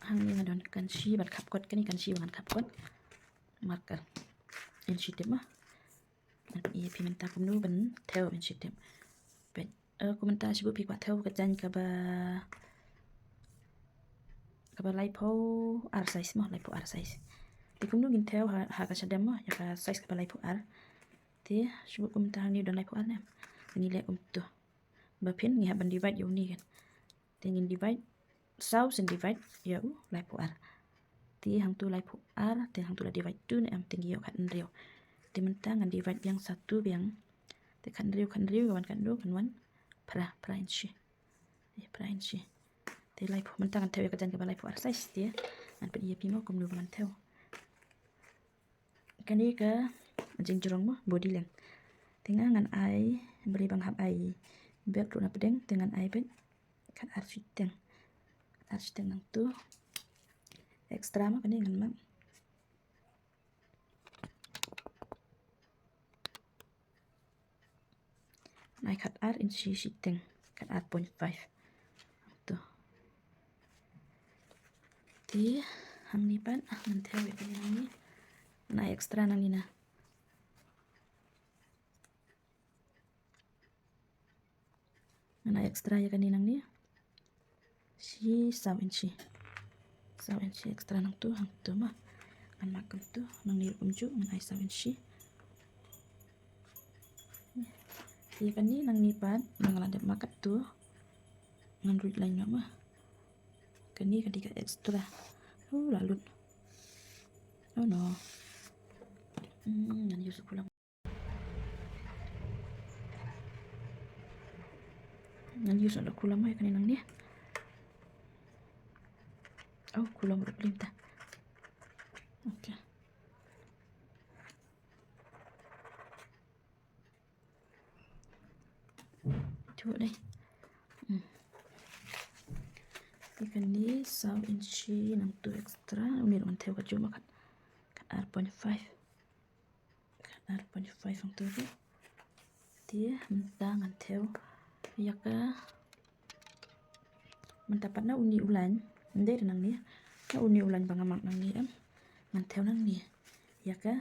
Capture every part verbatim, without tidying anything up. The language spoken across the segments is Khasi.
Hangne nga don kan shi ban khapkot, kane kan shi ban khapkot. Marker. Inchi tape ma. Ngan pyni ïa phi mynta kumno ban thew inchi tape. Peit. Eh, kumta shu phi kwah thew ka jaiñ kaba, kaba laiphew ar size mo, laiphew ar size. Te kumno ngin thew ha, ha ka shadem mo, ïa ka size kaba laiphew ar. Te shu kumta hangne don laiphew ar ne. Ngi leh kumto. Ba phin ngi hap ban divide ïa uni kan. Te ngin divide, saw sien divide ïa u laiphew ar. Te hangto laiphew ar, te hangto la divide tu ne em, te ngi ïoh khathynriew. Te mynta ngan divide biang sa tu biang. Te khathynriew, khathynriew wan katno, kan wan phra, phra inchi. Eh, phra inchi. Te laiphew, mynta ngan thew ïa ka jaiñ kaba laiphew ar size te. Ngan pyni ïa phi mo kumno ba ngan thew. Kane ka jingjrong mo, body length. Te nga ngan ai, bri bang hap ai belt ruh na pdeng, te ngan ai beit khatar shiteng. Khatar shiteng nangto. Extra mo kane ngan mang. Nai khatar inchi shiteng, khatar point five. To. Te hangne pat ngan thew ïa kane nangne. Nai extra nangne na. Ngan ai extra ïa kane nangne. Shi saw inchi. Saw inchi extra nangto, hangto ma. Ngan mark kumto, nangne ruh kumjuh, ngan ai saw inchi. Ïa kane nangne pat, ngan la dep mark katto. Ngan ruid line noh ma. Kane ka dei ka extra. Oh, la lut. Oh no. Hmm, ngan use kulam. Ngan use da kulam ïa kane nangne. Oh, kulam ruh plim ta. Okay. Cuba dei. Hmm. Ïa kane saw inchi nangto extra. Uni ruh ngan thew kajuh ma khat. Khatar point five. Khatar point five hangto ruh. Te mynta ngan thew ïa ka, mynta pat na uni u line, ym dei da nangne. Na uni u line ba nga mark nangne em. Ngan thew nangne ïa ka,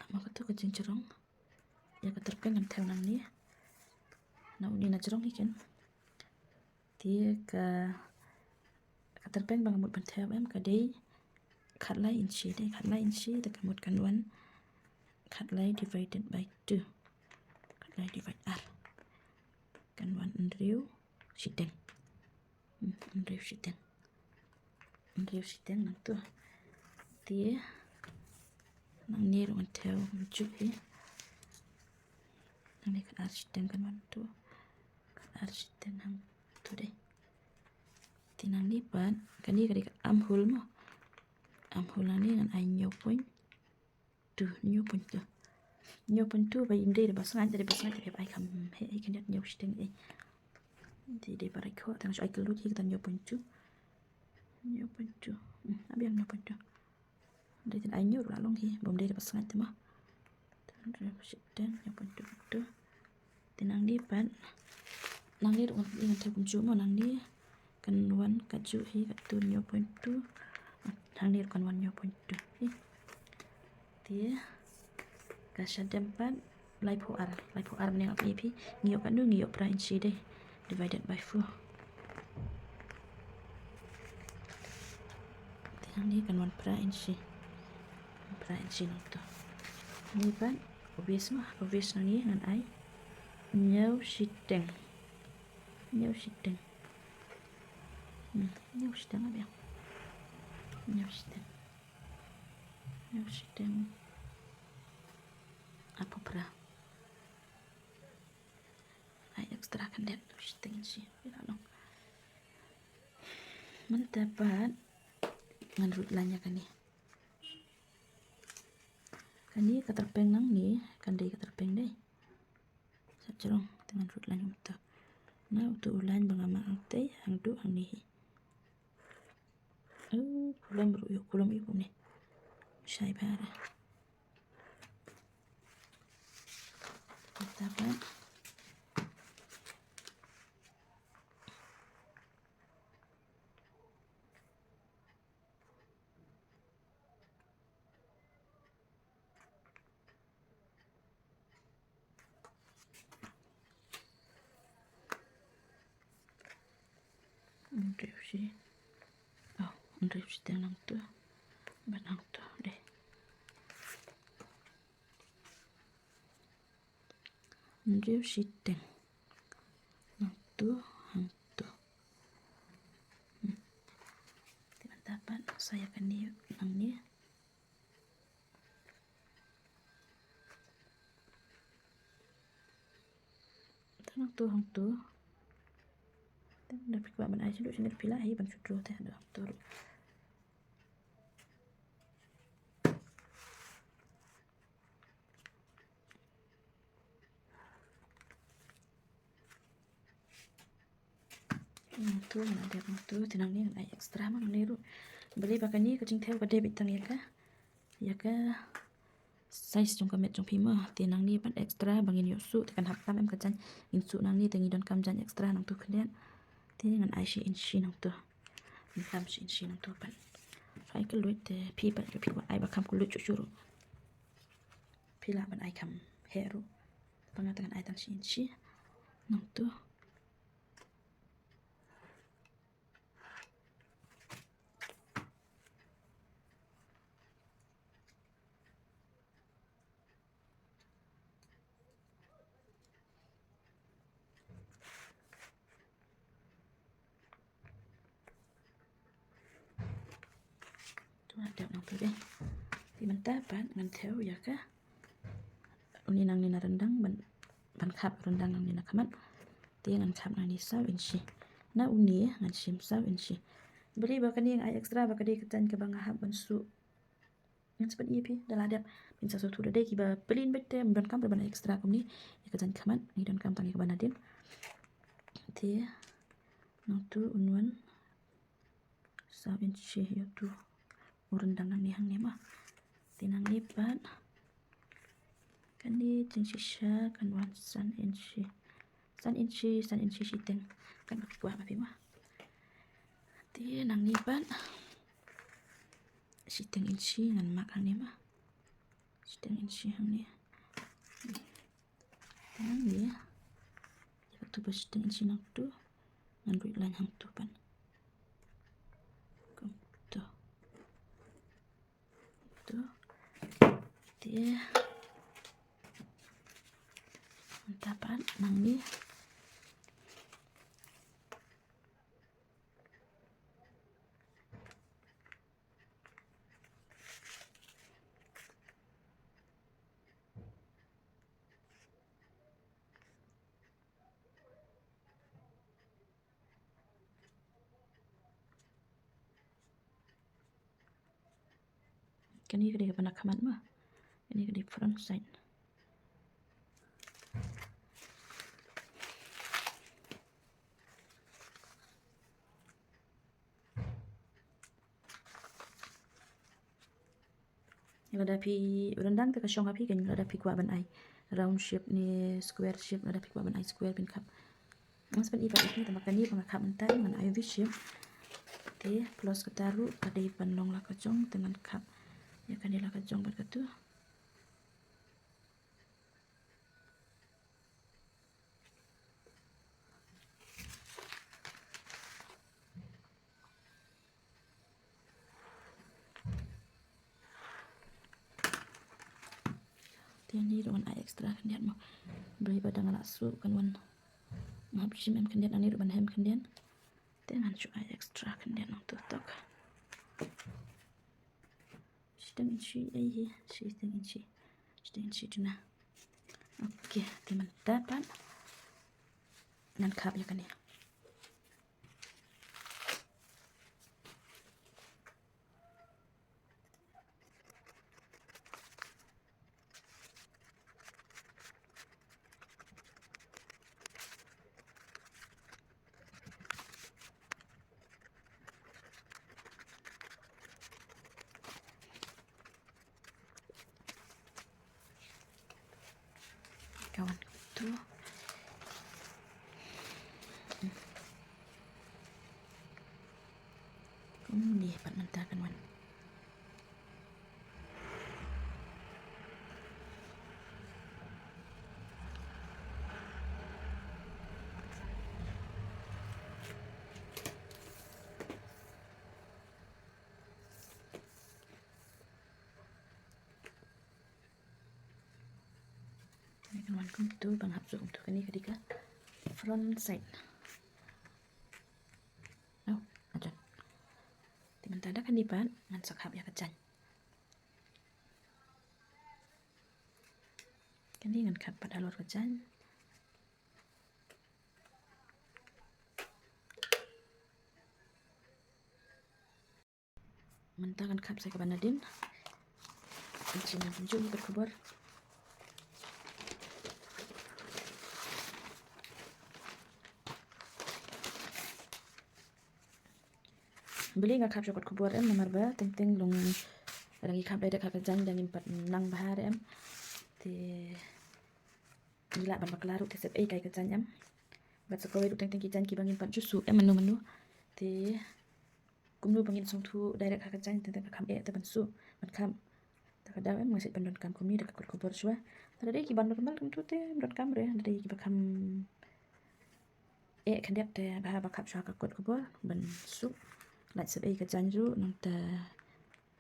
ama kato ka jingjrong. Ïa ka tyrpeng ngan thew nangne. Na uni na jrong hi ken. Te ka, ka tyrpeng ba nga mut ban thew em ka dei khatlai inchi, dei khatlai inchi, te ka mut kan wan khatlai divided by two. Khatlai divide ar. Kan wan hynriew shiteng. Hmm, hynriew shiteng. Hynriew shiteng nangto. Te nangne ruh ngan thew kumjuh hi. Nangne khatar shiteng kan wan to. Khatar shiteng hangto dei. Te nangne pat, kane ka dei ka armhole mo. Armhole nangne ngan ai hynñiew point two, hynñiew point two. Hynñiew point two ba ym dei da ba sngaid, da ba sngaid da ba ai kham heh, ai khyndiat hynñiew shiteng ei. Te dei ba rai khoh, tang shu ai kylluid hi kata hynñiew point two. Hynñiew point two. Hmm, ap biang hynñiew point two. Dei te ai hynñiew ruh la long hi, bym dei da ba sngaid te ma. Te hynñiew point two. Te nangne pat, nangne ruh ngan, ngan thew kumjuh mo, nangne kan wan kajuh hi, kato hynñiew point two. Nangne ruh kan wan hynñiew point two hi. Te ka shadem pat laiphew ar, laiphew ar mynne nga pyni ïa phi, ngi ïoh katno, ngi ïoh phra inchi dei, divided by four. Te nangne kan wan phra inchi. Phra inchi nangto. Ni pat obvious ma, obvious nangne ngan ai hynñiew shiteng. Hynñiew shiteng. Hmm, hynñiew shiteng ap biang. Hynñiew shiteng. Hynñiew shiteng. Arphew phra. Ai extra khyndiat shiteng inchi. Phi la long. Mynta pat ngan ruid line ïa kane. Kane ka tyrpeng nangne, kan dei ka tyrpeng dei. Sa jrong, te ngan ruid line kumta. Na uto u line ba nga mark hangtei, hangduh hangne hi. Oh, kulam ruh ïoh, kulam ïoh kumne. Shai bha re. Mynta pat. Hynriew shi. Oh, hynriew shiteng nangtu. Bad hangtu dei. Hynriew shiteng. Nangtu, hangtu. Hmm. Te mynta pat sa ïa kane nangne. Te nangtu hangtu. Te da phi kwah ban ai shuh shuh ne phi lah hi ban shu draw te da hangtu ruh. Nangtu, ngan dep nangtu, te nangne ngan ai extra ma nangne ruh. Balei ba kane ka jingthew ka dei beit tang ïa ka, ïa ka size jong ka met jong phi ma. Te nangne pat extra ba ngin ïoh suh, te kan hap tam em ka jaiñ, ngin suh nangne te ngi donkam jaiñ extra nangtu khyndiat. Te ngan ai shi inshi nangtu. Ngan tam shi inshi nangtu pat. Ai ka luid te phi pat phi kwah ai ba kham ka luid shuh shuh ruh. Phi lah ban ai kham heh ruh. Ba nga te ngan ai tang shi inshi nangtu. Tu ngan dep nangtu dei. Te mynta pat ngan thew ïa ka. Une nangne na ryndang ban, ban khap ryndang nangne na khmat. Te ngan khap nangne saw inshi. Na une ngan shim saw inshi. Balei ba kane nga ai extra ba ka dei ka jaiñ kaba nga hap ban suh. Ngan sa pyni ïa phi da la dep. Phin sa sngewthuh da dei kiba plain beit te ym donkam ban ai extra kumne. Ïa ka jaiñ khmat ngi donkam tang ïa kaba nadien. Te nangtu un wan saw inshi ïa utu u ryndang nangne hangne ma. Te nangne pat kane jingshisha kan wan san inshi. San inshi, san inshi shiteng. Kan ba phi kwah ma phi ma. Te nangne pat shiteng inshi ngan mark hangne ma. Shiteng inshi hangne. Te nangne ïa katu ba shiteng inshi nangtu ngan ruh line hangtu pat. Kumtu. Tu. Te mynta pat nangne. Kane ka dei kaba na khmat ma. Kane ka dei front side. Lada phi, u ryndang te ka shong ha phi, kane lada phi kwah ban ai round shape ne square shape, lada phi kwah ban ai square phin khap. Ngan sa pyni pat ïa phi, tang ba kane ba nga khap mynta ngan ai V shape. Te plus kata ruh ka dei ban long la ka jong, te ngan khap ïa kane la ka jong bad katu. Te ani ruh ngan ai extra khyndiat mo. Balei ba dang la suh kan wan. Nga hap shim em khyndiat, ani ruh ban hem khyndiat. Te ngan shu ai extra khyndiat nangtu tok. Shiteng inshi, ai hi, shiteng inshi. Shiteng inshi tu na. Okay, te mynta pat ngan khap ïa kane. Ka wan kumtu. Kumne pat mynta kan wan. Ban kumtu, ban hap suk kumtu, kane ka dei ka front side. Oh, ajan. Te mynta da kane pat ngan sa khap ïa ka jaiñ. Kane ngan khap pat halor ka jaiñ. Mynta ngan khap sa kaba nadien. Ngan shim kumjuh hi pat khubor. Balei nga khap sha kot khubor em, namar ba teng teng long, lada ngi khap direct ha ka jaiñ da ngim pat nang bha re em. Te ngi lah ban bakla ruh te sep ei kai ka jaiñ em. Bad sa kawei ruh teng teng ki jaiñ kiba ngim pat ju suh em mano mano. Te kumno ba ngin sngewthuh direct ha ka jaiñ, teng teng ka kham eh te ban suh, ban kham. Te ka daw em, nga shait ban donkam kumne da ka kot khubor shuwa. Lada dei kiba normal kumtu te donkam re, lada dei kiba kham eh khyndiat te bha ba khap shuwa ka kot khubor ban suh. Lait sep ei ka jaiñ ruh, nangta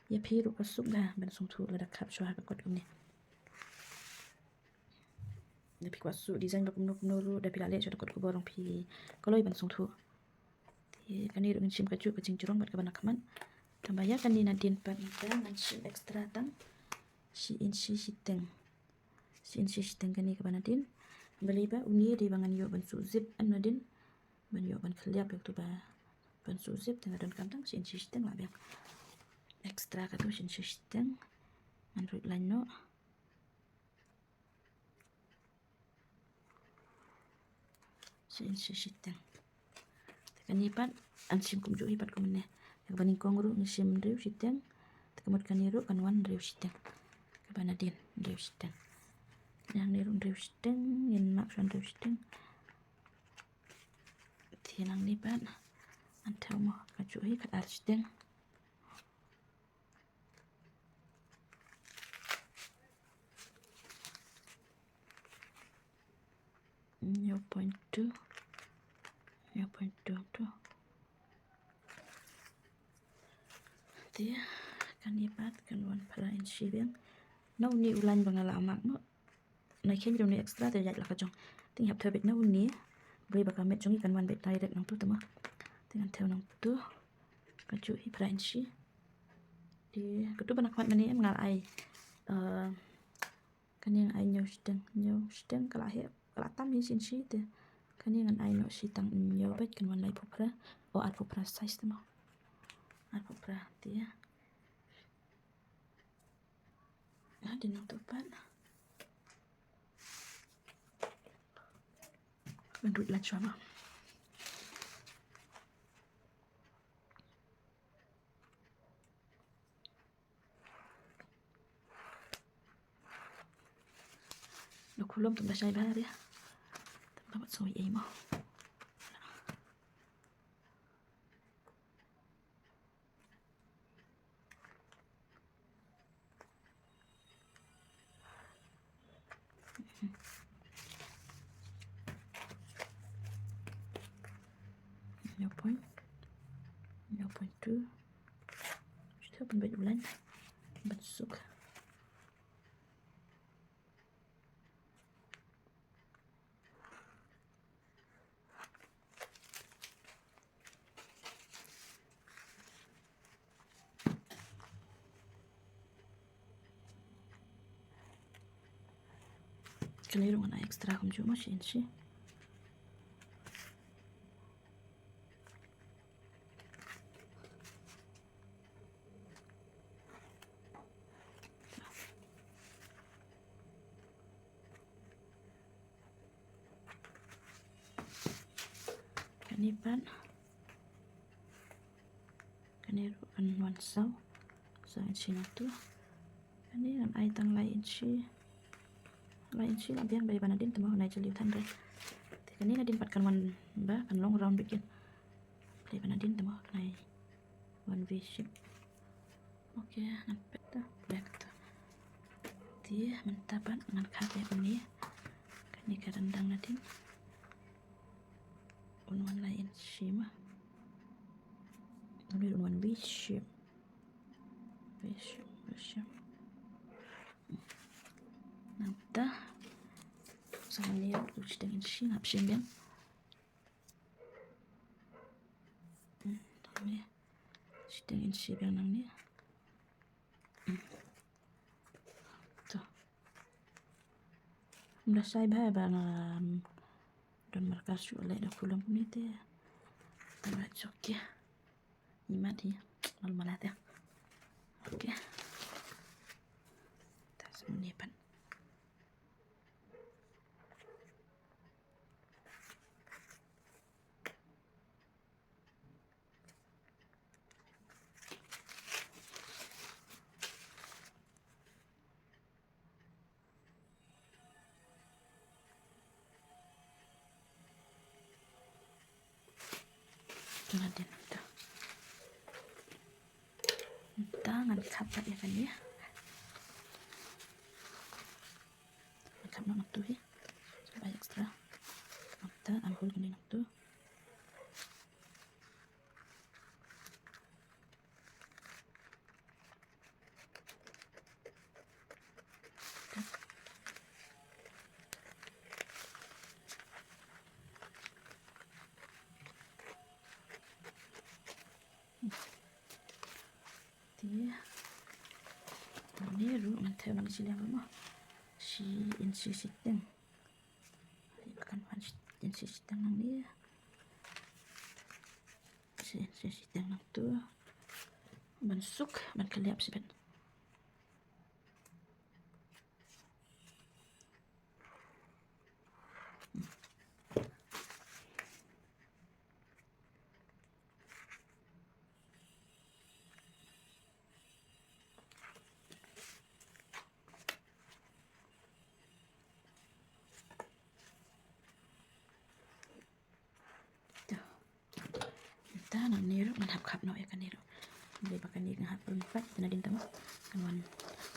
ïa phi ruh ka suk bha ban sngewthuh lada khap shuwa ka kot kumne. Da phi kwah suh design ba kumno kumno ruh, da phi la leh shuwa da kot khubor long phi kloi ban sngewthuh. Te kane ruh ngan shim kajuh ka jingjrong bad kaba na khmat. Tangba ïa kane nadien pat nangta ngan shim extra tang shi inshi shiteng. Shi inshi shiteng kane kaba nadien. Balei ba une dei ba ngan ïoh ban suh zip em nadien. Ban ïoh ban khylliap ïa katu ba ban suh zip, te nga donkam tang shi inshi shiteng la biang. Extra katu shi inshi shiteng. Ngan ruh line noh. Shi inshi shiteng. Te kane pat ngan shim kumjuh hi pat kumne. Ïa kaba nyngkong ruh ngi shim hynriew shiteng. Te ka mut kane ruh kan wan hynriew shiteng. Kaba nadien hynriew shiteng. Ïa hangne ruh hynriew shiteng, ngin mark shuwa hynriew shiteng. Te nangne pat ngan thew mo kajuh hi kat ar shiteng. Hynñiew point two. Hynñiew point two two. Te kane pat kan wan phra inshi biang. Na une u line ba nga la mark noh. Nai kheiñ ruh une extra te ïaid la ka jong. Te ngi hap thew beit na une. Balei ba ka met jong ngi kan wan beit direct nangtu te mo. Te ngan thew nangtu. Kajuh hi phra inshi. Te katu ba na khmat mane em nga la ai. Eh, kane nga ai hynñiew shiteng, hynñiew shiteng ka la heh, ka la tam hi shi inshi te. Kane ngan ai noh shi tang hynñiew beit kan wan laiphew phra. O, arphew phra size te mo. Arphew phra te. Hadien nangtu pat. Ngan ruh line shuwa mo. Nda khulum tang da shai bha re. Tang da bat soi ei mo. Hynñiew point, hynñiew point two. Shu thew pynbeit u line ban suk. Kane ruh ngan ai extra kumjuh mo, shi inshi. Kane pat. Kane ruh kan wan saw. Saw inshi nangtu. Kane ngan ai tang lai inshi. Lai inshi la biang, balei ba nadien te mo nai jylliew than re. Te kane nadien pat kan wan ba kan long round beit. Balei ba nadien te mo nai wan V shape. Ok, ngan pet da. Back to. Te mynta pat ngan khap ïa une. Kane ka ryndang nadien. Un wan lai inshi mo. Une un wan V shape. V shape, V shape. Nangta Sa hangne ruh shiteng inshi nga hap shim biang. Hmm, hangne. Shiteng inshi biang nangne. Hmm. To. Ym da shai bha ba nga, um, don markar shuh leh da khulom kumne te. Alright, okay. Imat hi. Mal mala te. Okay. Ta sa hangne pat. Nga dien nangta. Nangta ngan khap pat ïa kane. Ngan khap noh nangtu hi. Bai extra. Nangta arhole kane nangtu. Te hangne ruh ngan thew lang shiliang mo. Shi inshi shiteng. Kan wan shi inshi shiteng nangne. Shi inshi shiteng nangtu. Ban suk, ban khlep shibit. To. Nangta nangne ruh ngan hap khap noh ïa kane ruh. Balei ba kane nga hap rung pat ïa nadien tang. Kan wan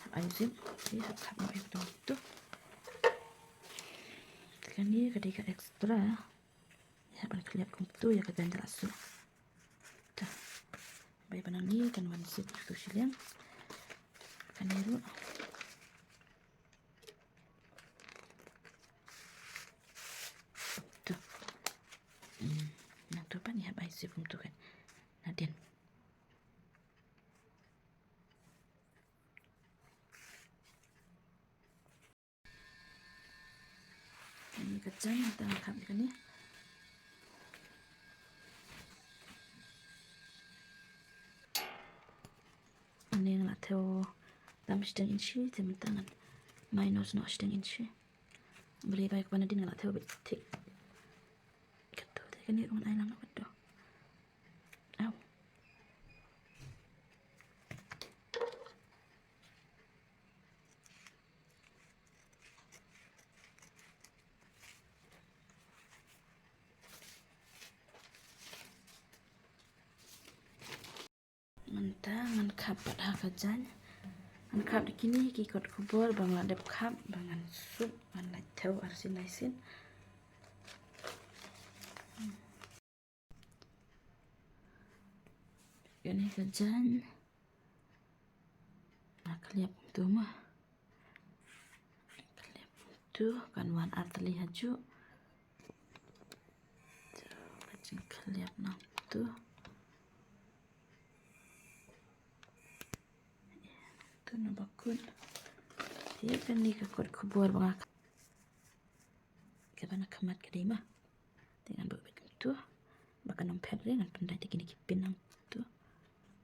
hap ai zip. Te hap khap noh ïa katu. Te kane ka dei ka extra. Ïa ban khlep kumtu ïa ka jaiñ la suk. Ta. Bai ba nangne kan wan suk tu shiliang. Kane ruh. Tu. Hmm. Nangtu pat ngi hap ai suk kumtu kan. Nadien. Kane ka jaiñ nangta nga khap ïa kane. Kane nga la thew tam shiteng inshi, te mynta ngan minus noh shiteng inshi. Balei ba ïa kaba nadien nga la thew beit thik. Kato te kane ruh ngan ai lang noh kato. Au. Mynta ngan khap pat ha ka jaiñ. Ngan khap da kine ki kot khubor ba nga la dep khap ba ngan suk, ngan lait thew arsien laisien. Kane ka jaiñ nga khlep kumtu ma. Khlep kumtu, kan wan artylli hajuh. Ka jingkhlep nangtu. Tu na bakut. Ïa kane ka kot khubor ba nga kaba na khmat ka dei ma. Te ngan buh beit kumtu. Ba kan ym phet re ngan pyndait da kine ki pin nangtu.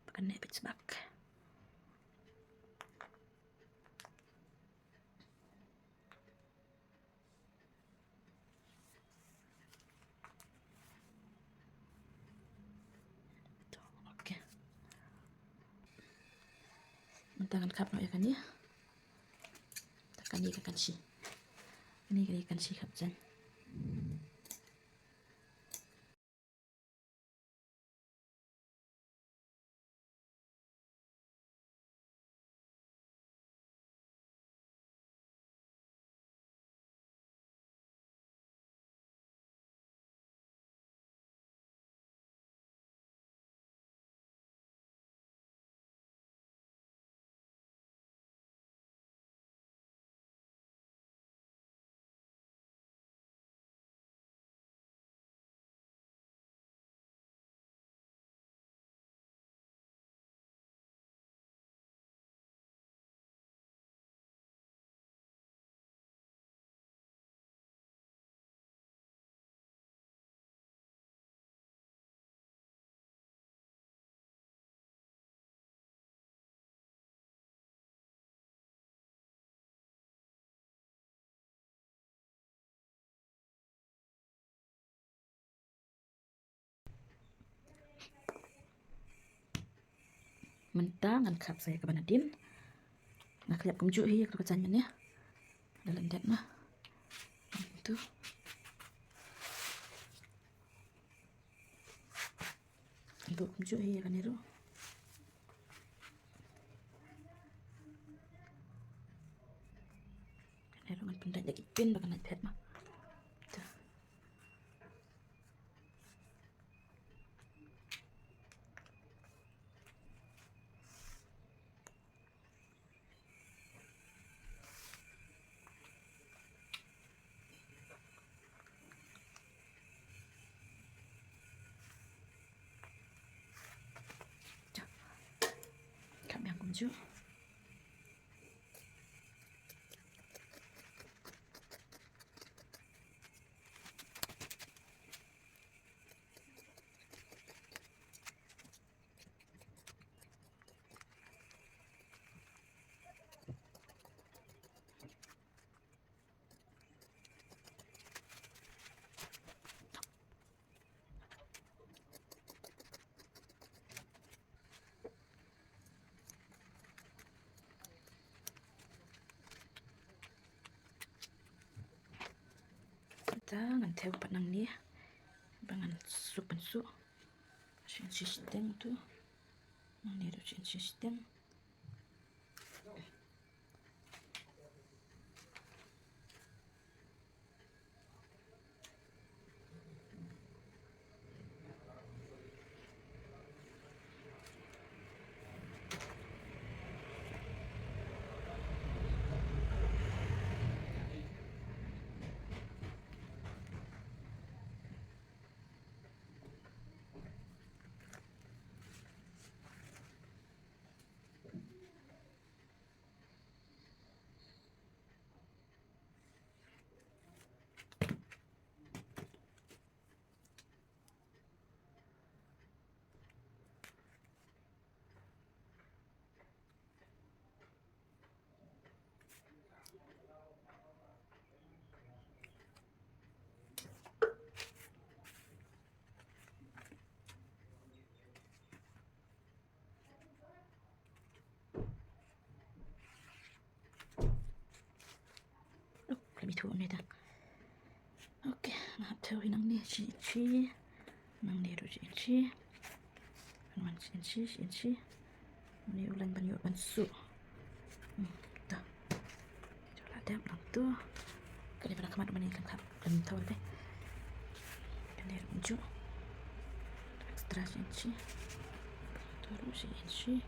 Ba kan neh beit sbak. Okay. Mynta ngan khap noh ïa kane. Kane ka kan shi. Kane ka kan shi khap jan. Mynta ngan khap sa ïa kaba nadien. Nga khlieh kumjuh hi ïa ka jaiñ mynne. Da lyndet ma. Tu. Kumjuh hi ïa kane ruh. Kane ruh ngan pyndait da ki pin ba kan lait phet ma. Tu. Khap biang kumjuh. Te ngan thew pat nangne ba ngan suk pynsuh. Shi inshi shiteng tu. Nangne ruh shi inshi shiteng. Oh, let me throw it on there. Okay, nga hap thew hi nangne shi inshi. Nangne ruh shi inshi. Wan shi inshi, shi inshi. Nangne u lain ban ïoh ban suh. Hmm, to. Ïoh la dep nangto. Ka dei ban khmat ban ïa khlem khap, khlem thew te. Kane ruh kumjuh. Extra shi inshi. To ruh shi inshi.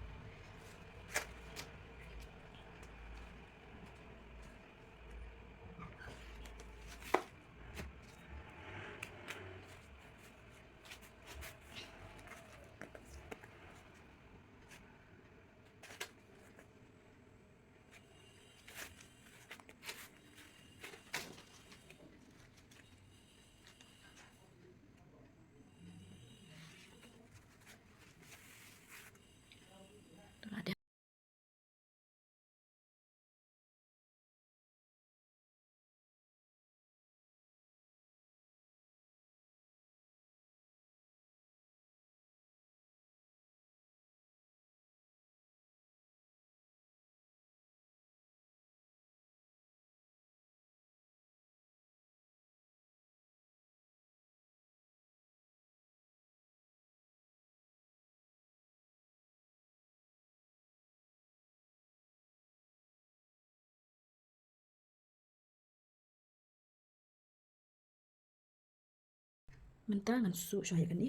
Mynta ngan suh shuwa ïa kane.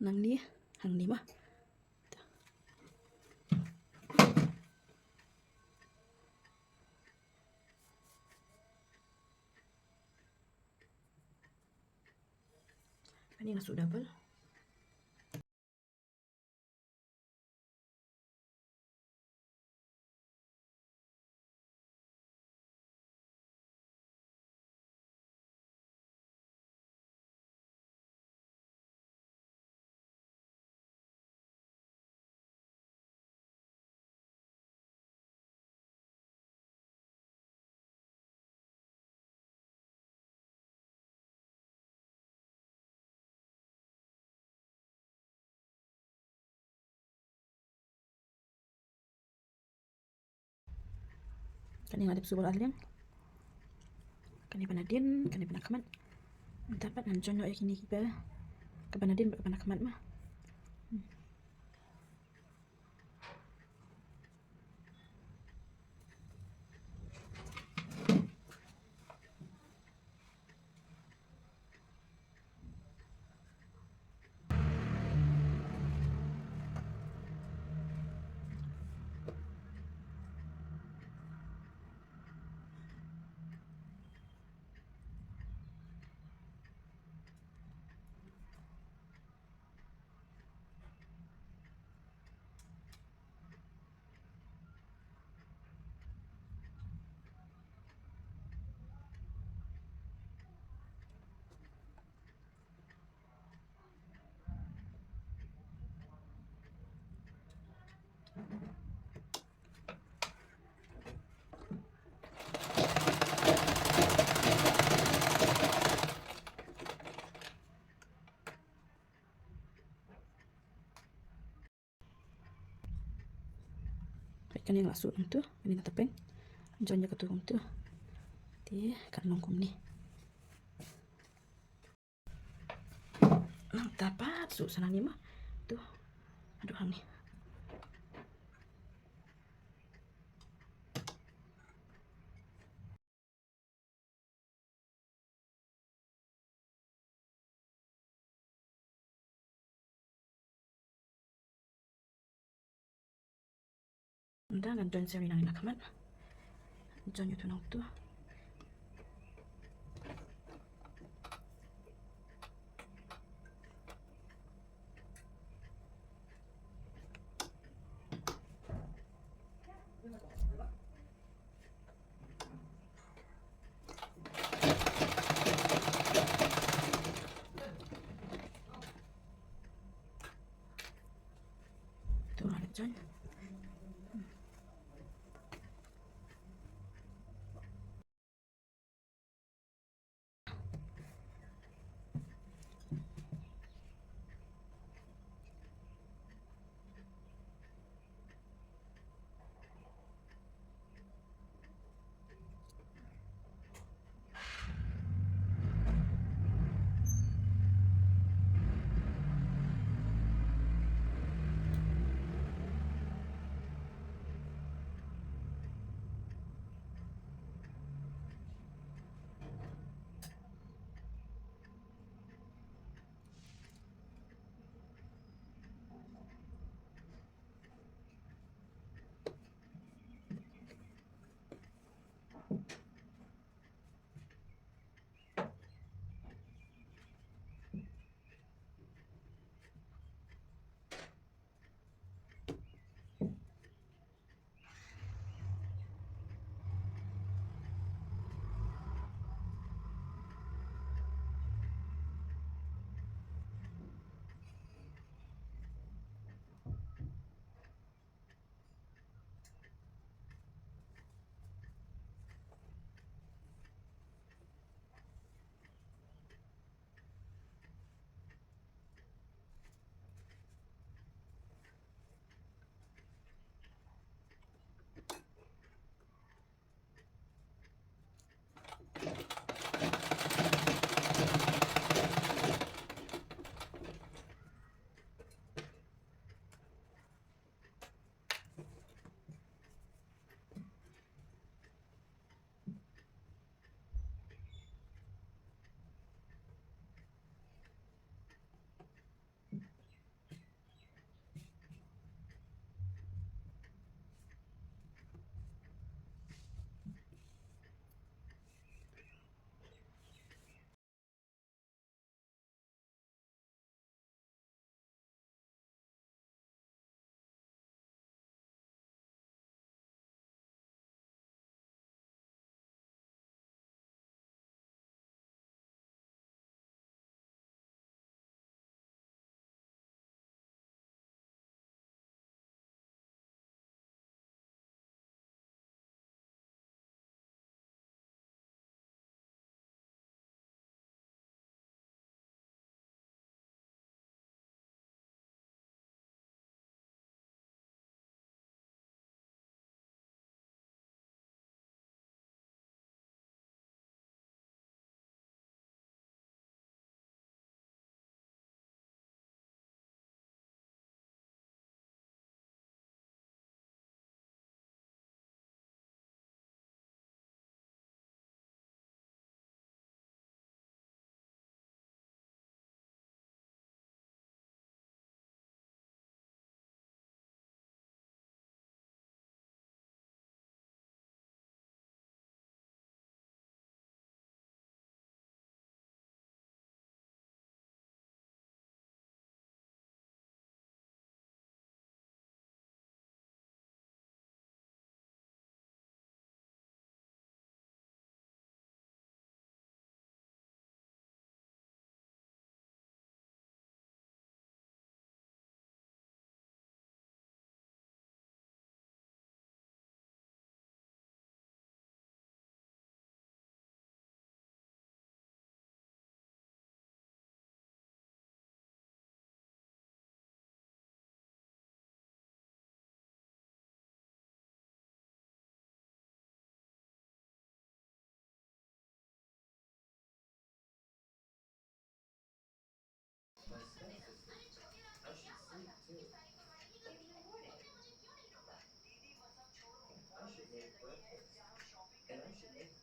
Nangne hangne ma. Kane nga suh double. Kane nga dep su bor arliang. Kane ba nadien, kane ba nakhmat. Mynta pat ngan join noh ïa kine kiba, kaba nadien bad kaba nakhmat ma. Hmm. Peit kane nga la suh kumtu, kane ka tepeng. Join ïa katu kumtu. Te kan long kumne. Nangta pat suh sa nangne ma. Tu. Haduh hangne. Nda ngan join seri nangne nakhmat. Join ïa utu na utu. Tu lah join. I should make breakfast. And I should make